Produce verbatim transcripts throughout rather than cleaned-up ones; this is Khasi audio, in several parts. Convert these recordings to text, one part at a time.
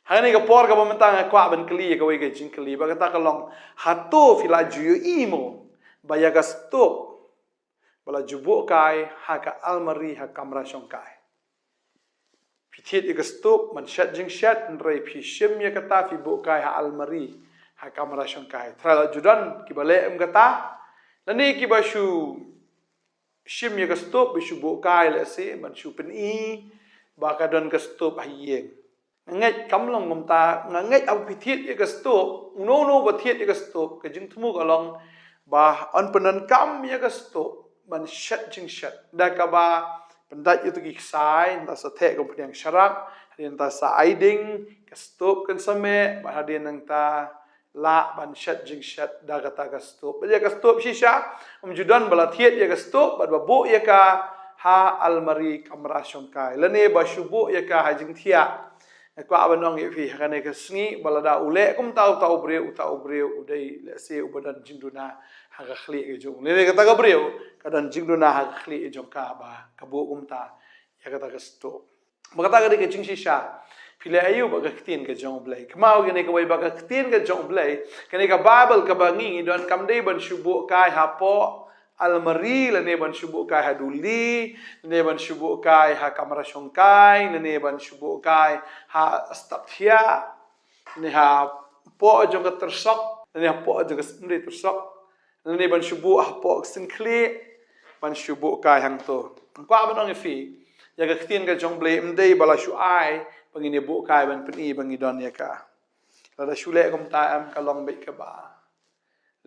Hangne ka por kaba mynta nga kwah ban kylli ïa kawei ka jingkylli, ba kata ka long, hato phi la ju ïohi mo ba ïa ka stop ba la ju buh kai ha ka almari ha kamra shongkai? Phi thied ïa ka stop ban shet jingshet, hynrei phi shim ïa kata phi buh kai ha almari ha kamra shongkai. Trai la ju don kiba leh kum kata, lane kiba shu shim ïa ka stop ba shu buh kai lehse ban shu pyni ba ka don ka stop ha ïing. Nga ngeit kam long kumta, nga ngeit haba phi thied ïa ka stop, uno uno ba thied ïa ka stop, ka jingthmu ka long ba yn pyndonkam ïa ka stop ban shet jingshet. Da kaba pyndait ïa tu ki ksai, nangta sa theh kum pynïang sharak, hadien nangta sa ai ding, ka stop kan sa meh, bad hadien nangta lah ban shet jingshet da kata ka stop. Bad ïa ka stop shisha, ym ju don ba la thied ïa ka stop bad ba buh ïa ka ha almari kamra shongkai, lane ba shu buh ïa ka ha jingthiah. Nga kwah ban ong ïa phi ha kane ka sngi ba lada u leh kumta uta u briew, uta u briew u dei lehse uba don jingduna ha ka khlieh ka jong u, lane kata ka briew ka don jingduna ha ka khlieh ka jong ka ba ka buh kumta ïa kata ka stop. Ba kata ka dei ka jingshisha. Phi leh aïu bad ka ktien ka jong U Blei? Kynmaw kane kawei, ba ka ktien ka jong U Blei, kane ka Baibl kaba ngi ngi don, kam dei ban shu buh kai hapoh almari, lane ban shu buh kai ha duli, lane ban shu buh kai ha kamra shongkai, lane ban shu buh kai ha step thiah, lane hapoh jong ka tyrsok, lane hapoh jong ka symbai tyrsok, lane ban shu buh hapoh ka syngkhlieh, ban shu buh kai hangto. Nga kwah ban ong ïa phi, ïa ka ktien ka jong U Blei ym dei ba la shu ai ba ngin ïa buh kai ban pyni ba ngi don ïa ka. Lada shu leh kumta em, ka long beit kaba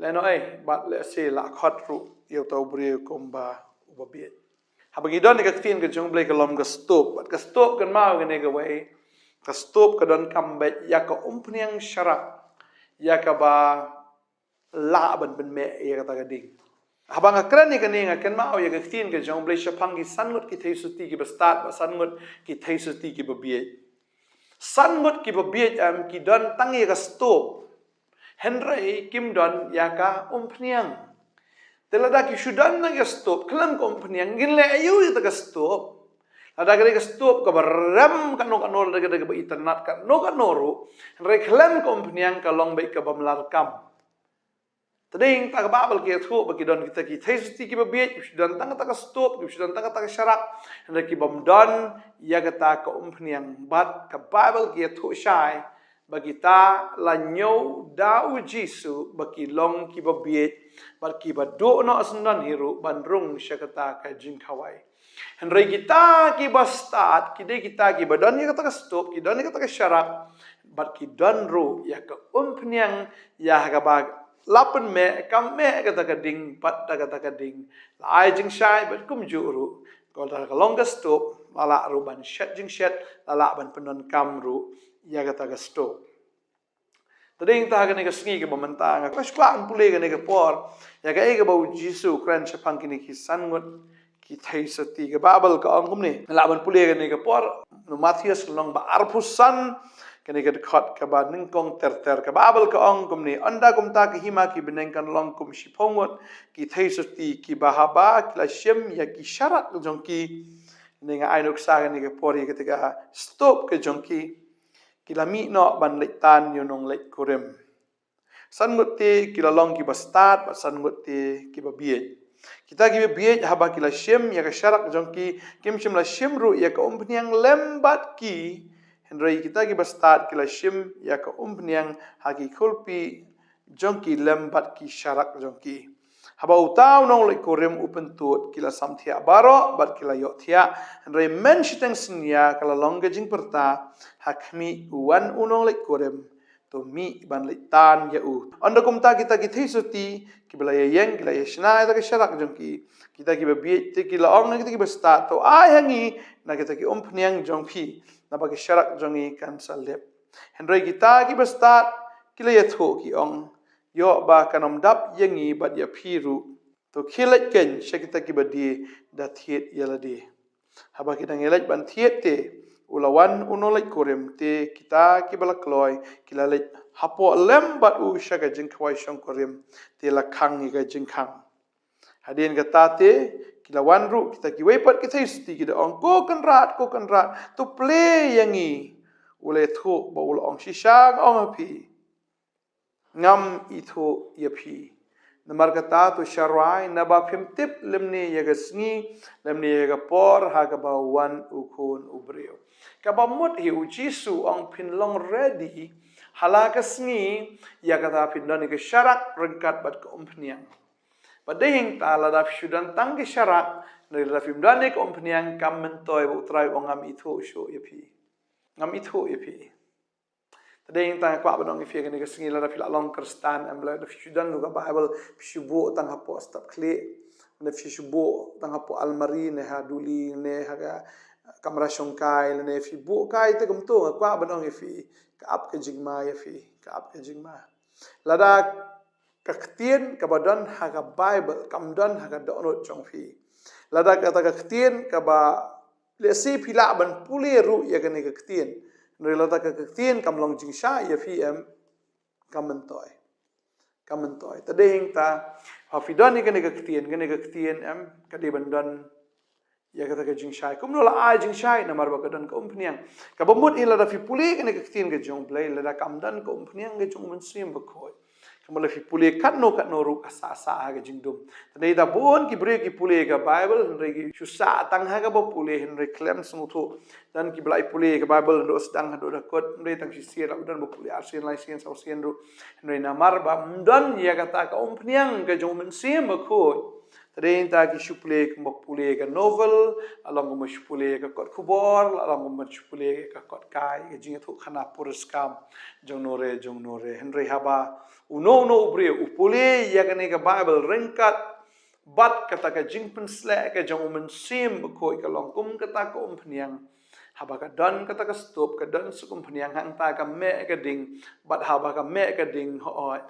lehnoh ei, bad lehse la khot ruh ïa uta u briew kumba uba bieit. Haba ngi don ïa ka ktien ka jong U Blei ka long ka stop, bad ka stop, kynmaw kane kawei, ka stop ka donkam beit ïa ka umphniang sharak, ïa kaba lah ban pynmeh ïa kata ka ding. Haba nga kren ïa kane, nga kynmaw ïa ka ktien ka jong U Blei shaphang ki san ngut ki theisotti kiba stad bad san ngut ki theisotti kiba bieit. San ngut kiba bieit em, ki don tang ïa ka stop, hynrei kim don ïa ka umphniang. Te lada ki shu don tang ïa ka stop khlem ka umphniang, kin leh aïu ïa kata ka stop? Lada ka dei ka stop kaba rem kano kano, lada ka dei kaba itynnad kano kano ruh, hynrei khlem ka umphniang ka long beit kaba mlarkam. Te dei kata ka Baibl ka ïathuh ba ki don kita ki theisotti kiba bieit, ki shu don tang kata ka stop, ki shu don tang kata ka sharak, hynrei ki bym don ïa kata ka umphniang. Bad ka Baibl ka ïathuh shai ba kita la ñiew da U Jisu ba ki long kiba bieit, bad kiba duh noh syndon hi ruh ban rung sha kata ka jingkhawai. Hynrei kita kiba stad, ki dei kita kiba don ïa kata ka stop, ki don ïa kata ka sharak, bad ki don ruh ïa ka umphniang, ïa kaba la pynmeh, ka meh kata ka ding, bad da kata ka ding la ai jingshai, bad kumjuh ruh, ko da ka long ka stop, la lah ruh ban shet jingshet, la lah ban pyndonkam ruh ïa kata ka stop. Te dei kata ha kane ka sngi kaba mynta nga kwah shu kwah ban pule kane ka por ïa kaei kaba U Jisu u kren shaphang kine ki san ngut ki theisotti. Ka Baibl ka ong kumne, nga lah ban pule kane ka por na u Mathaios lynnong ba arphew san, kane ka dkhot kaba nyngkong ter ter. Ka Baibl ka ong kumne: Ynda kumta ka hima ki bneng kan long kum shiphew ngut ki theisotti, kiba haba ki la shim ïa ki sharak jong ki, ne nga ai nuksa kane ka por ïa kata ka stop ka jong ki, ki la mih noh ban leit tan ïa u nongleit kurim. San ngut te ki la long kiba stad, bad san ngut te kiba bieit. Kita kiba bieit, haba ki la shim ïa ka sharak jong ki, kim shym la shim ruh ïa ka umphniang lem bad ki, hynrei kita kiba stad ki la shim ïa ka umphniang ha ki khulpih jong ki lem bad ki sharak jong ki. Haba uta u nongleit kurim u pyntud, ki la samthiah baroh bad ki la ïohthiah, hynrei mynshiteng synñia ka la long ka jingpyrta ha khmih u wan u nongleit kurim, to mih ban leit tan ïa u. Ynda kumta kita ki theisotti kiba la ïaïeng, ki la ïashna ïa ka sharak jong ki. Kita kiba bieit te ki la ong ïa kita kiba stad: To ai ha ngi na kita ki umphniang jong phi, naba ki sharak jong ngi kan sa lip. Hynrei kita kiba stad ki la ïathuh, ki ong: Ïoh ba kan ym dap ïa ngi bad ïa phi ruh. To khie leit keiñ sha kita kiba die da thied ïa lade. Haba ki dang ïaleit ban thied te, u la wan u nongleit kurim, te kita kiba la kloi ki la leit hapoh lem bad u sha ka jingkhawai shongkurim, te la khang ïa ka jingkhang. Hadien kata te ki la wan ruh kita kiwei pat ki theisotti, ki da ong: Ko Kynrad, ko Kynrad, to plie ïa ngi. u la ïathuh bad u la ong, shisha nga ong ha phi, ngam ithuh ïa phi. Namar kata to sharwai, naba phim tip lymne ïa ka sngi lymne ïa ka por ha kaba wan u Khun u briew. Kaba mut hi u Jisu u ong phin long ready ha la ka sngi, ïa kata phin don ïa ka sharak ryngkat bad ka umphniang. Bad dei hangta lada phi shu don tang ka sharak, hynrei lada phim don ïa ka umphniang, kam myntoi ba u Trai u ong ngam ithuh shuh ïa phi. Ngam ithuh ïa phi. Te dei hangta nga kwah ban ong ïa phi kane ka sngi, lada phi la long Khristan em, lada phi shu don ruh ka Baibl, phi shu buh tang hapoh step khlieh, lada phi shu buh tang hapoh almari ne ha duli ne ha ka kamra shongkai, lane phi buh kai te kumto, nga kwah ban ong ïa phi, ka ap ka jingma ïa phi, ka ap ka jingma. Lada ka ktien kaba don ha ka Baibl kam don ha ka dohnud jong phi, lada kata ka ktien kaba, lehse phi lah ban pule ruh ïa kane ka ktien, hynrei lada ka ktien kam long jingshai ïa phi em, kam myntoi. Kam myntoi. Te dei hangta, ha phi don ïa kane ka ktien, kane ka ktien em, ka dei ban don ïa kata ka jingshai. Kumno la ai jingshai? Namar ba ka don ka umphniang. Kaba mut hi lada phi pule kane ka ktien ka jong u Blei, lada kam don ka umphniang ka jong u Mynsiem Bakhuid, kaba lada phi pule katno katno ruh ka sah sah ha ka jingdum. Te dei da bun ki briew ki pule ka Baibl, hynrei ki shu sah tang ha kaba pule, hynrei khlem sngewthuh. Don kiba la ïa pule ka Baibl naduh sdang haduh da kut, hynrei tang shisien la u don ba pule arsien, laisien, sawsien ruh, hynrei namar ba ym don ïa kata ka umphniang ka jong u Mynsiem Bakhuid. Te dei hangta ki shu pule kumba pule ka novel, la long kumba shu pule ka kot khubor, la long kumba shu pule ka kot kai, ka jingïathuhkhana puriskam jong nore jong nore. Hynrei haba uno uno u briew u pule ïa kane ka Baibl ryngkat bad kata ka jingpynsleh ka jong u Mynsiem Bakhuid, ka long kum kata ka umphniang. Haba ka don kata ka stup, ka don suk umphniang, hangta ka meh ka ding, bad haba ka meh ka ding, hooid,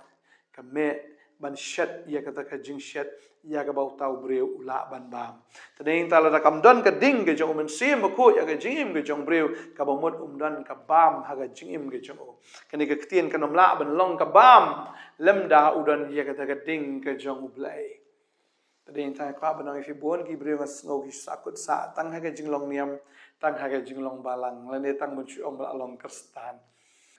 ka meh ban shet ïa kata ka jingshet ïa kaba uta u briew u lah ban bam. Te dei hangta lada kam don ka ding ka jong u Mynsiem Bakhuid ïa ka jingim ka jong u briew, kaba mut um don ka bam ha ka jingim ka jong u. Kane ka ktien kan ym lah ban long ka bam lymda u don ïa kata ka ding ka jong u Blei. Te dei hangta nga kwah ban ong ïa phi, bun ki briew nga sngew ki sahkut sah tang ha ka jinglong niam, tang ha ka jinglong balang, lane tang ban shu ong ba la long Khristan.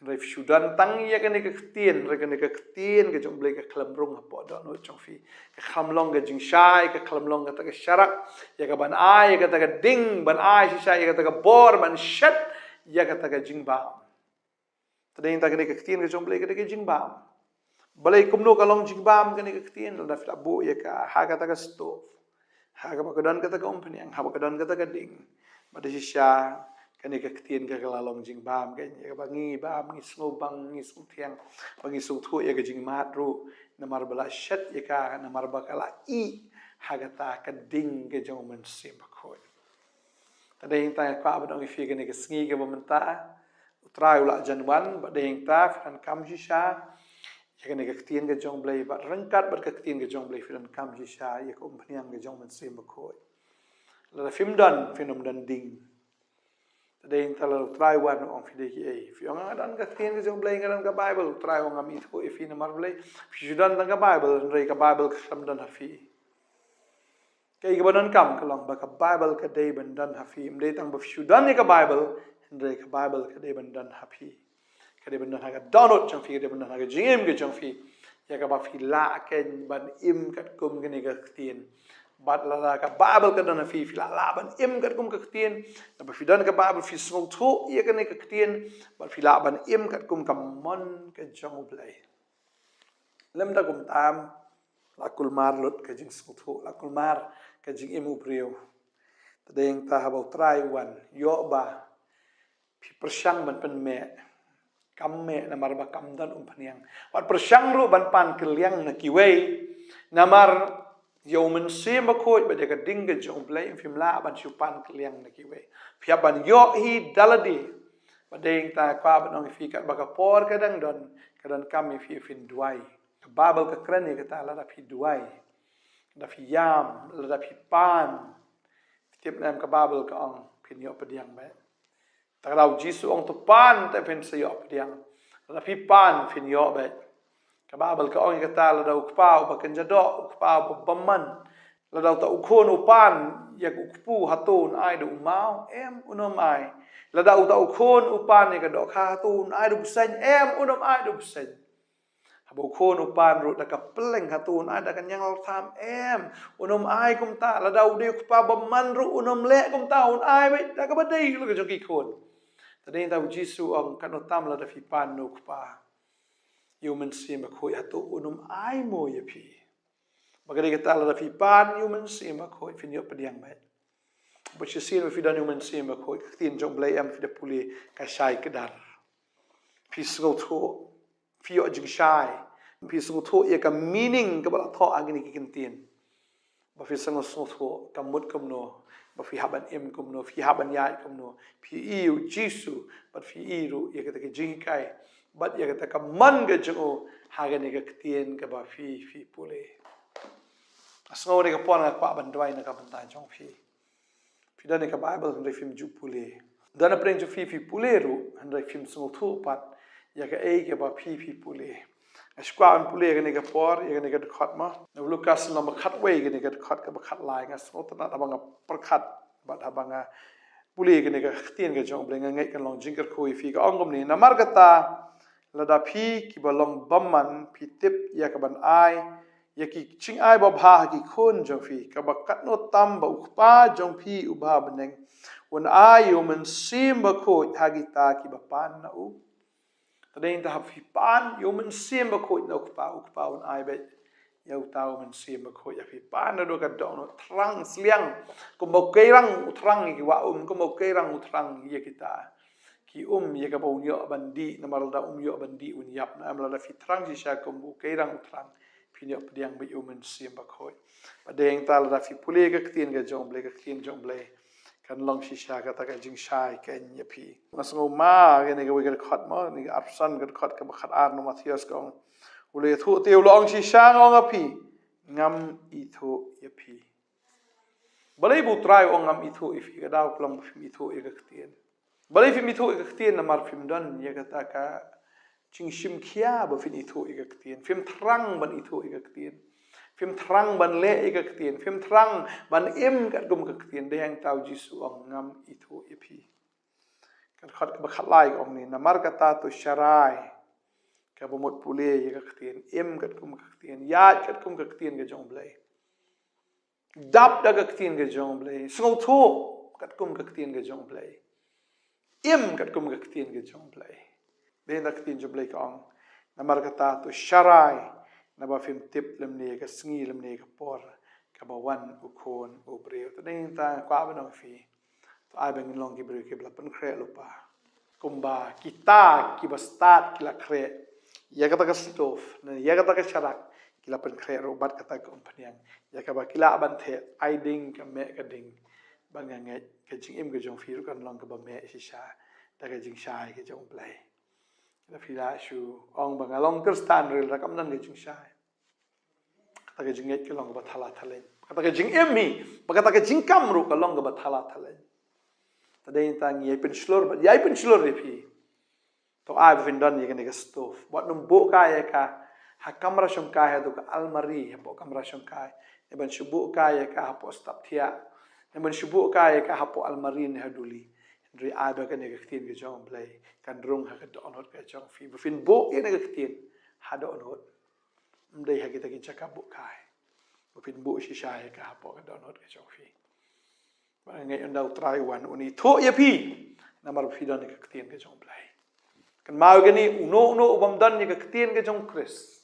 Hynrei phi shu don tang ïa kane ka ktien, hynrei kane ka ktien ka jong u Blei ka khlem rung hapoh dohnud jong phi. Ka khlem long ka jingshai, ka khlem long kata ka sharak ïa ka ban ai ïa kata ka ding, ban ai shisha ïa kata ka bor, ban shet ïa kata ka jingbam. Te dei hangta kane ka ktien ka jong u Blei ka dei ka jingbam. Balei, kumno ka long jingbam kane ka ktien? Lada phi la buh ïa ka ha kata ka stove, ha kaba ka don kata ka umphniang, haba ka don kata ka ding, bad da shisha kane ka ktien ka, ka la long jingbam, ka, ïa kaba ngi bam, ngi sngew bang, ngi sngewthiang, ba ngi sngewthuh ïa ka jingmad ruh, namar ba la shet ïa ka, namar ba ka la ih ha kata ka ding ka jong u Mynsiem Bakhuid. Te dei hangta nga kwah ban ong ïa phi kane ka sngi kaba mynta, u Trai u la jan wan, bad dei hangta phi donkam shisha ïa kane ka ktien ka jong u Blei, bad ryngkat bad ka ktien ka jong u Blei phi donkam shisha ïa ka umphniang ka jong u Mynsiem Bakhuid. Lada phim don, phin ym don ding. Te dei hangta lada u Trai u wan, u ong phi dei kiei? Phi ong nga don ka ktien ka jong u Blei, nga don ka Baibl. U Trai u ong ngam ithuh ïa phi namar balei? Phi shu don tang ka Baibl, hynrei ka Baibl ka khlem don ha phi. Kaei kaba donkam ka long ba ka Baibl ka dei ban don ha phi. Ym dei tang ba phi shu don ïa ka Baibl, hynrei ka Baibl ka dei ban don ha phi. Ka dei ban don ha ka dohnud jong phi, ka dei ban don ha ka jingim ka jong phi, ïa kaba phi lah kein ban im katkum kane ka ktien. Bad lada ka Baibl ka don ha phi, phi lah lah ban im katkum ka ktien. Naba phi don ka Baibl, phi sngewthuh ïa kane ka ktien, bad phi lah ban im katkum ka mon ka jong u Blei. Lymda kumta, la kulmar lut ka jingsngewthuh, la kulmar ka jingim u briew. Te dei hangta haba u Trai u wan, ïoh ba phi pyrshang ban pynmeh, kam meh namar ba kam don umphniang. Wat pyrshang ruh ban pan kylliang na kiwei, namar ïa u Mynsiem Bakhuid bad ïa ka ding ka jong u Blei phim lah ban shu pan kylliang na kiwei. Phi hap ban ïoh hi da lade. Bad dei hangta nga kwah ban ong ïa phi, katba ka por ka dang don, ka donkam ïa phi phin duwai. Ka Baibl ka kren ïa kata, lada phi duwai, lada phi ïam, lada phi pan, phi tip ne em, ka Baibl ka ong phin ïoh pdiang beit. Te ka daw u Jisu u ong to pan te phin sa ïoh pdiang. Lada phi pan phin ïoh beit. Ka Baibl ka ong ïa kata, lada u Kpa uba kynja doh, u Kpa uba bymman, Lada uta u khun u pan ïa u kpu, hato un ai da u maw? Em, un ym ai. Lada uta u khun u pan ïa ka dohkha, hato un ai da u bseiñ? Em, un ym ai da u bseiñ. Haba u khun u pan ruh da ka pylleng, hato un ai da ka ñianglad tham? Em, un ym ai kumta. Lada u dei u kpa bymman ruh un ym leh kumta, un ai beit da kaba dei la ka jong ki khun. Te dei nangta u Jisu u ong, katno tam lada phi pan na u kpa ïa u Mynsiem Bakhuid, hato un ym ai mo ïa phi? Ba ka dei kata, lada phi pan ïa u Mynsiem Bakhuid phin ïoh pdiang beit. Ba shisien ba phi don ïa u Mynsiem Bakhuid, ka ktien jong U Blei, em, phi da pule, ka shai kdar. Phi sngewthuh, phi ïoh jingshai, phi sngewthuh ïa ka meaning kaba la thoh ha kine ki ktien. Ba phi sngewthuh ka mut kumno, ba phi hap ban im kumno, phi hap ban ïaid kumno, phi ïohi ïa u Jisu, bad phi ïohi ruh ïa kata ka jinghikai bad ïa kata ka mon ka jong u ha kane ka ktien kaba phi, phi pule. Nga sngew kane ka por nga kwah ban duwai na ka bynta jong phi. Phi don ïa ka Baibl hynrei phim ju pule. Don na pdeng jong phi, phi pule ruh hynrei phim sngewthuh pat ïa kaei kaba phi, phi pule. Nga shu kwah ban pule ïa kane ka por, ïa kane ka dkhot mo. Na u Lukas lynnong ba khatwei, kane ka dkhot kaba khatlai, nga sngewtynnat haba nga pyrkhat bad haba nga pule ïa kane ka ktien ka jong U Blei, nga ngeit kan long jingkyrkhu ïa phi. Ka ong kumne: Namar kata, lada phi kiba long bymman phi tip ïa kaban ai ïa ki jingai babha ha ki khun jong phi, kaba katno tam ba u Kpa jong phi uba ha bneng un ai ïa u Mynsiem Bakhuid ha kita kiba pan na u. Te dei nangta haba phi pan ïa u Mynsiem Bakhuid na u Kpa, u Kpa un ai beit ïa uta u Mynsiem Bakhuid ïa phi. Pan naduh ka dohnud, thrang sliang, kumba u keirang u thrang ïa ki wah um, kumba u keirang u thrang ïa kita ki um ïa kaba un ïoh ban dih, namar lada um ïoh ban dih un ïap. Namar lada phi thrang shisha kumba u keirang u thrang, phin ïoh pdiang beit ïa u Mynsiem Bakhuid. Bad dei nangta lada phi pule ka ktien ka jong U Blei, ka ktien jong U Blei kan long shisha kata ka jingshai keiñ ïa phi. Nga sngew ma kane kawei ka dkhot mo, kane ka arphew san ka dkhot kaba khatar na u Mathaios, ka ong: U la ïathuh te u la ong, shisha nga ong ïa phi, ngam ithuh ïa phi. Balei ba U Trai u ong ngam ithuh ïa phi? Ka daw ka long ba phim ithuh ïa ka ktien. Balei phim ithuh ïa ka ktien? Namar phim don ïa kata ka jingshim khia ba phin ithuh ïa ka ktien. Phim thrang ban ithuh ïa ka ktien. Phim thrang ban leh ïa ka ktien. Phim thrang ban im katkum ka ktien. Dei hangta u Jisu u ong ngam ithuh ïa phi. Ka dkhot kaba khatlai ka ong ne: Namar kata to sharai kaba mut pule ïa ka ktien, im katkum ka ktien, ïaid katkum ka ktien ka jong U Blei. Dap da ka ktien ka jong U Blei, sngewthuh katkum ka ktien ka jong U Blei, im katkum ka ktien ka jong U Blei. Dei nangta ka ktien jong U Blei ka ong: Namar kata to sharai, naba phim tip lymne ka sngi lymne ka por kaba wan u Khun u briew. Te dei nangta nga kwah ban ong ïa phi, to ai ba ngin long ki briew kiba la pynkhreh lypa, kumba kita kiba stad ki la khreh ïa kata ka stove ne ïa kata ka sharak, ki la pynkhreh ruh bad kata ka umphniang, ïa kaba ki lah ban theh ai ding ka meh ka ding. Bad nga ngeit ka jingim ka jong phi ruh kan long kaba meh shisha da ka jingshai ka jong U Blei. Lada phi la shu ong ba nga long Khristan hynrei lada kam don ka jingshai, kata ka jingngeit ka long kaba thala thaleng. Kata ka jingim hi, ba kata ka jingkam ruh ka long kaba thala thaleng. Te dei nangta ngi ïai pynshlur, bad ïai pynshlur ïa phi. To ai ba phin don ïa kane ka stove. Wat nym buh kai ïa ka ha kamra shongkai, haduh ka almari hapoh kamra shongkai, ne ban shu buh kai ïa ka hapoh step thiah, ne ban shu buh kai ïa ka hapoh almari ne ha duli. Hynrei ai ba kane ka ktien ka jong U Blei kan rung ha ka dohnud ka jong phi. Ba phin buh ïa kane ka ktien ha dohnud. Ym dei ha kita ki jaka buh kai. Ba phin buh shisha ïa ka hapoh ka dohnud ka jong phi. Ba nga ngeit ynda U Trai u wan un ithuh ïa phi, namar ba phi don ïa ka ktien ka jong U Blei. Kynmaw ïa kane, uno uno u bym don ïa ka ktien ka jong U Khrist,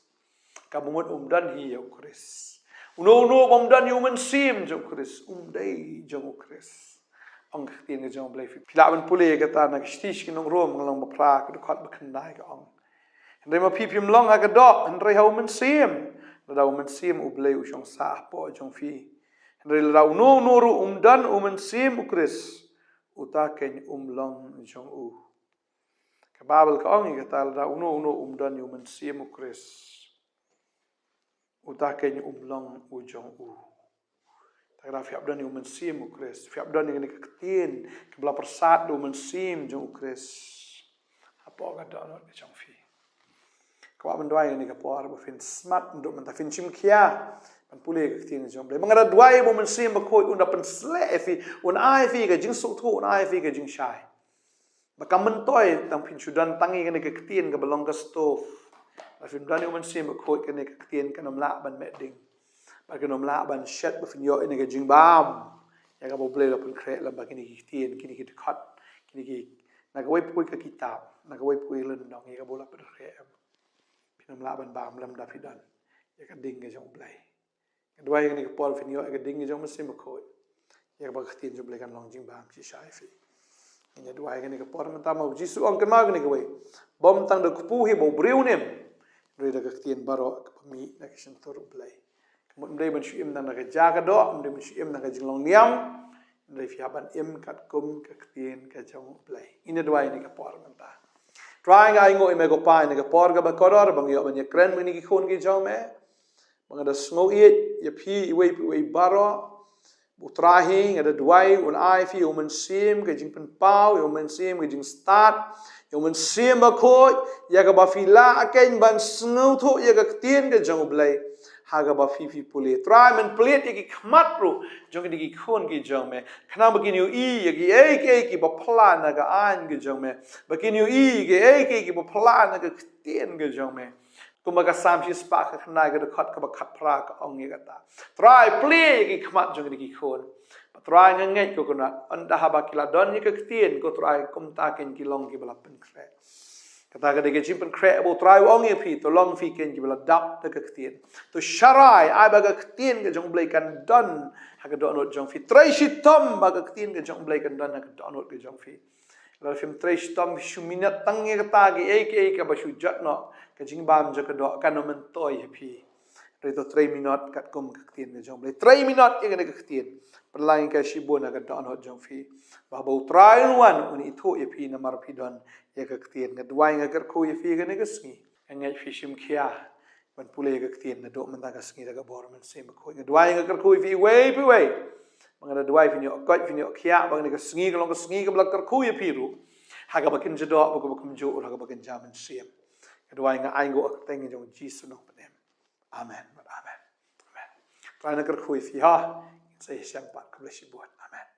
ka mut um don hi ïa U Khrist. Uno uno u bym don ïa u Mynsiem jong U Khrist, um dei jong U Khrist. Ong ka ktien ka jong U Blei, phi lah ban pule ïa kata na ka shithi sha ki nong Rom, ka lynnong ba phra, ka dkhot ba khyndai, ka ong: Hynrei ma phi phim long ha ka doh, hynrei ha u Mynsiem, lada u Mynsiem U Blei u shong sah hapoh jong phi. Hynrei lada uno uno ruh um don u Mynsiem U Khrist, uta keiñ um long jong u. Ka Baibl ka ong ïa kata, lada uno uno um don ïa u Mynsiem U Khrist, uta keiñ um long u jong u. Te lada phi hap don ïa u Mynsiem U Khrist, phi hap don ïa kane ka ktien kaba la pyrsad da u Mynsiem jong U Khrist hapoh ka dohnud ka jong phi. Kwah ban duwai ïa kane ka por ba phin smat naduh mynta, phin shim khia Ban pule ka ktien ka jong U Blei. Ba nga da duwai ba U Mynsiem Bakhuid un da pynsleh ïa phi, un ai ïa phi ka jingsngewthuh, un ai ïa phi ka jingshai. Ba kam myntoi tang phin shu don tang ïa kane ka ktien kaba long ka stove. Ba phin don ïa U Mynsiem Bakhuid, kane ka ktien kan ym lah ban meh ding. Ba kan ym lah ban shet ba phin ïoh ïa kane ka jingbam. Ïa kaba U Blei u la pynkhreh lyngba kine ki ktien, kine ki dkhot, kine ki, na kawei pa kawei ka kitab, na kawei pa kawei ka lynnong, ïa kaba u la pynkhreh. Phin ym lah ban bam lymda phi don ïa ka ding ka jong U Blei. Nga duwai kane ka por phin ïoh ïa ka ding ka jong U Mynsiem Bakhuid. Ïa kaba ka ktien jong U Blei kan long jingbam shisha ïa phi. Nga duwai kane ka por mynta, ma U Jisu u ong, kynmaw kane kawei. Bym tang da kpu hi ba u briew un im, hynrei da ka ktien baroh kaba mih na ka shyntur U Blei. Ka mut ym dei ban shu im tang da ka jia ka doh, ym dei ban shu im tang da ka jinglong niam, hynrei phi hap ban im katkum ka ktien ka jong U Blei. Nga duwai kane ka por mynta. Trai, nga ainguh ïa me ko Pa ïa kane ka por kaba kordor ba nga ïoh ban ïakren bad kine ki khun ki jong me. Ba nga da sngew ïeit ïa phi iwei pa iwei baroh. Ba U Trai hi, nga da duwai un ai ïa phi ïa U Mynsiem ka jingpynpaw, ïa U Mynsiem ka jingstad, ïa U Mynsiem Bakhuid, ïa kaba phi lah ïa ki ban sngewthuh ïa ka ktien ka jong U Blei. Ha kaba phi, phi pule. Trai, men plied ïa ki khmat ruh jong kine ki khun ki jong me, khnang ba kin ïohi ïa kiei kiei kiba phylla na ka aiñ ka jong me. Ba kin ïohi ïa kiei kiei kiba phylla na ka ktien ka jong me. Kumba ka Salm shispah khatkhyndai ka dkhot kaba khatphra ka ong ïa kata. Trai, plie ïa ki khmat jong kine ki khun. Ba Trai, nga ngeit ko Kynrad, ynda haba ki la don ïa ka ktien, ko Trai, kumta kin ki long kiba la pynkhreh. Kata ka dei ka jingpynkhreh ba U Trai u ong ïa phi, to long phi kin kiba la dap da ka ktien. To sharai, ai ba ka ktien ka jong U Blei kan don ha ka dohnud jong phi. Trei shitom ba ka ktien ka jong U Blei kan don ha ka dohnud ka jong phi. Lada phim trei shitom, phi shu minot tang ïa kata, kiei kiei kaba shu jot noh, ka jingbam jong ka doh kan ym myntoi ha phi. Hynrei to trei minot katkum ka ktien ka jong U Blei. Trei minot ïa kane ka ktien. Pynlang ïa ka shibun ha ka dohnud jong phi. Ba haba U Trai un wan, un ithuh ïa phi namar phi don ïa ka ktien. Nga duwai, nga kyrkhu ïa phi kane ka sngi. Nga ngeit phi shim khia ban pule ïa ka ktien naduh mynta ka sngi da ka bor U Mynsiem Bakhuid. Nga duwai, nga kyrkhu ïa phi iwei pa iwei. Ba nga da duwai phin ïoh koit, phin ïoh khiah, ba kane ka sngi ka long ka sngi kaba la kyrkhu ïa phi ruh. Ha kaba kin jadoh, ba kaba kumjuh, ha kaba kin ja mynsiem. Nga duwai, nga ainguh ha ka kyrteng jong U Jisu Nongpynim. Amen. Amen. Amen. Trai un kyrkhu ïa phi ha. Sa ïashem pat, khublei shibun. Amen.